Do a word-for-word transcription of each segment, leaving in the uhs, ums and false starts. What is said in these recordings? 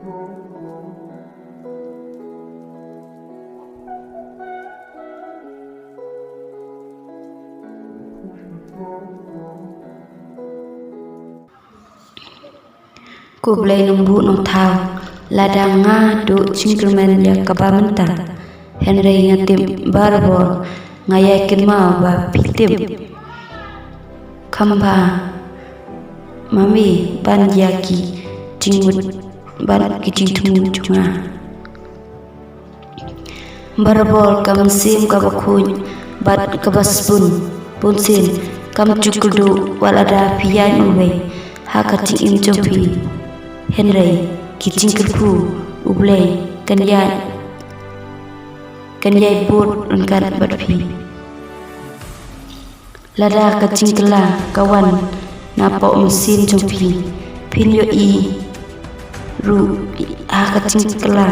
Ko Blei Nongbuh Nongthaw, lada nga duh jingkyrmen ïa kaba mynta, hynrei nga tip barabor nga ïai kynmaw ba phi tip. Kham bha ma me ban ïa ki jingmut bad ki jingthmu jong nga. Barabor ka mynsiem kaba khuid bad kaba sbun, bunsien kam ju kyrduh wat lada phi ïaid marwei ha ka jingim jong phi. Hynrei ki jingkyrkhu U Blei kan ïaid, kan ïaid bud ryngkat bad phi. Lada ka jingkylla ka wan napoh mynsiem jong phi, phin ïohi ruh ha ka jingkylla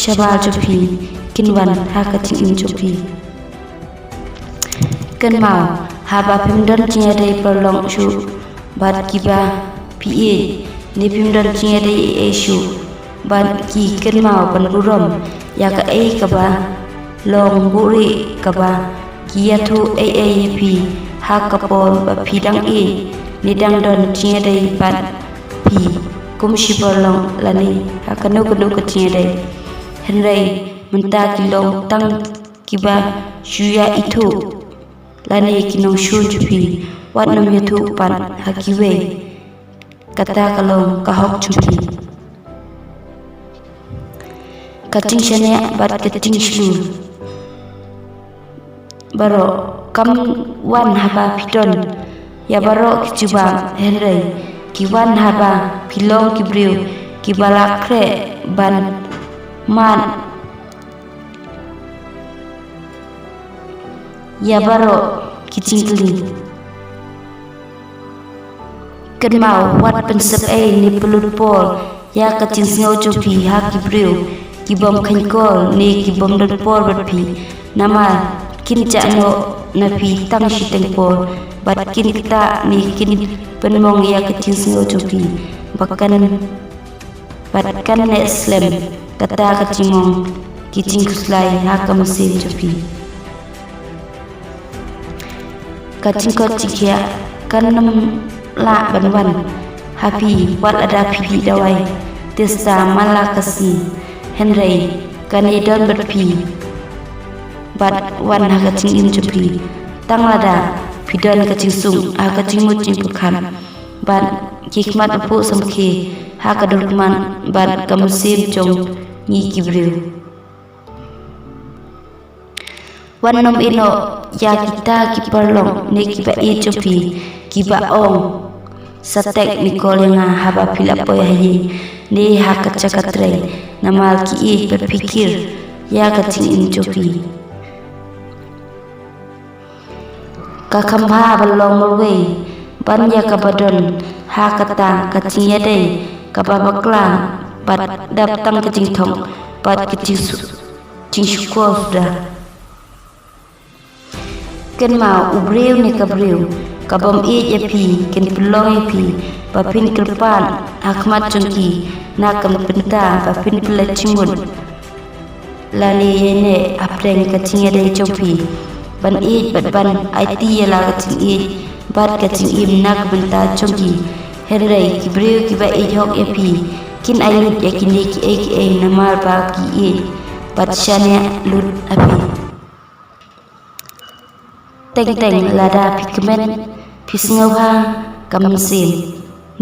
shabar jong phi kin wan ha ka jingim jong phi. Kynmaw, haba phim don jingïadei paralok shuh bad kiba phi ïeit, ne phim don jingïadei ei ei shuh bad ki, kynmaw ban burom ïa kaei kaba long buhrieh, kaba ki ïathuh ei ei ïa phi ha ka por ba phi dang ïeit ne dang don jingïadei bad phi kum shi paralok lane ha kano kano ka jingïadei. Hynrei mynta ki long tang kiba shu ïa ithuh lane ki nongshun jong phi, wat nym ïathuh pat ha kiwei. Kata ka long ka hok jong phi. Ka jingshaniah bad ka jingshlur baroh kam wan haba phi don ïa baroh ki jubab, hynrei ki wan haba phi long ki briew kiba la khreh ban mad ïa baroh ki jingkylli. Kynmaw, wat pynsep ei ne pynlut por ïa ka jingsngew jong phi ha ki briew ki bym kheiñ kol ne ki bym don por bad phi, namar kin jah noh na phi tang shiteng por bad kin ktah ne kin pynmong ïa ka jingsngew jong phi ba kan bad kan neh slem kata ka jingmong ki jingkhuslai ha ka mynsiem jong phi. Ka jingkoit jingkhiah kan nym lah ban wan ha phi wat lada phi dih dawai tista man la ka sngi, hynrei kan ïadon bad phi bad wan ha ka jingim jong phi tang lada phi don ka jingsuk ha ka jingmut jingpyrkhat bad ki khmat ba phuh samrkhie ha ka dur khmat bad ka mynsiem jong ngi ki briew. Wat nym ïeh noh ïa kita ki paralok ne kiba ïeit jong phi kiba ong, sa tek ne call ïa nga haba phi la poi ha ïing ne ha ka jaka trei, namar ki ïeit bad pyrkhat ïa ka jingim jong phi. Ka kham bha ba long marwei ban ïa kaba don ha kata ka jingïadei kaba bakla bad dap tang ka jingthok bad ka jingsu-, jingshukor suda. Kynmaw, u briew ne ka briew ka bym ïeit ïa phi kin pynlong ïa phi ba phin kyrpad ha khmat jong ki na ka bynta ba phin pynleit jingmut lane ïaineh hapdeng ka jingïadei jong phi ban ïeit bad ban aiti ïa la ka jingïeit bad ka jingim na ka bynta jong ki. Hynrei ki briew kiba ïeit hok ïa phi kin ai lut ïa kine kiei kiei namar ba ki ïeit bad shaniah lut ha phi. Teng teng lada phi kmen, phi sngewbha ka mynsiem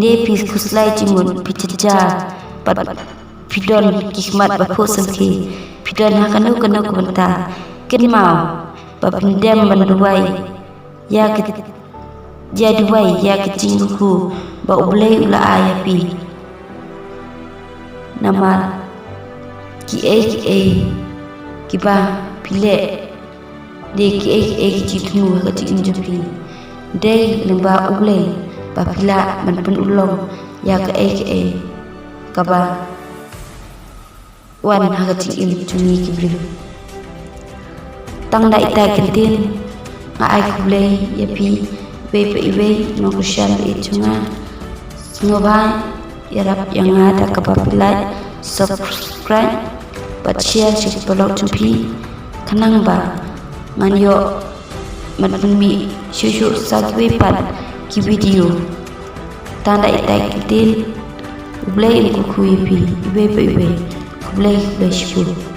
ne phi khuslai jingmut, phi jynjar bad phi don ki khmat ba phuh samrkhie, phi don ha kano kano ka bynta, kynmaw ba phin dem ban duwai ïa ka, ïa duwai ïa ka jingkyrkhu ba U Blei u la ai ïa phi. Namar kiei kiei kiba phi leh, dei kiei kiei ki jingthmu ha ka jingim jong phi, dei lyngba U Blei ba phi lah ban pynurlong ïa kaei kaei kaba wan ha ka jingim jong ngi ki briew. Tang da ita ki ktien, nga ai khublei ïa phi iwei pa iwei, nongkyrshan ba ïeit jong nga. Sngewbha ïarap ïa nga da kaba phi like, subscribe bad share sha ki paralok jong phi, khnang ba ngan ïoh ban pynmih shuh shuh sa kiwei pat ki video. Tang da ita ki ktien, U Blei un kyrkhu ïa phi iwei pa iwei. Khublei, khublei shibun.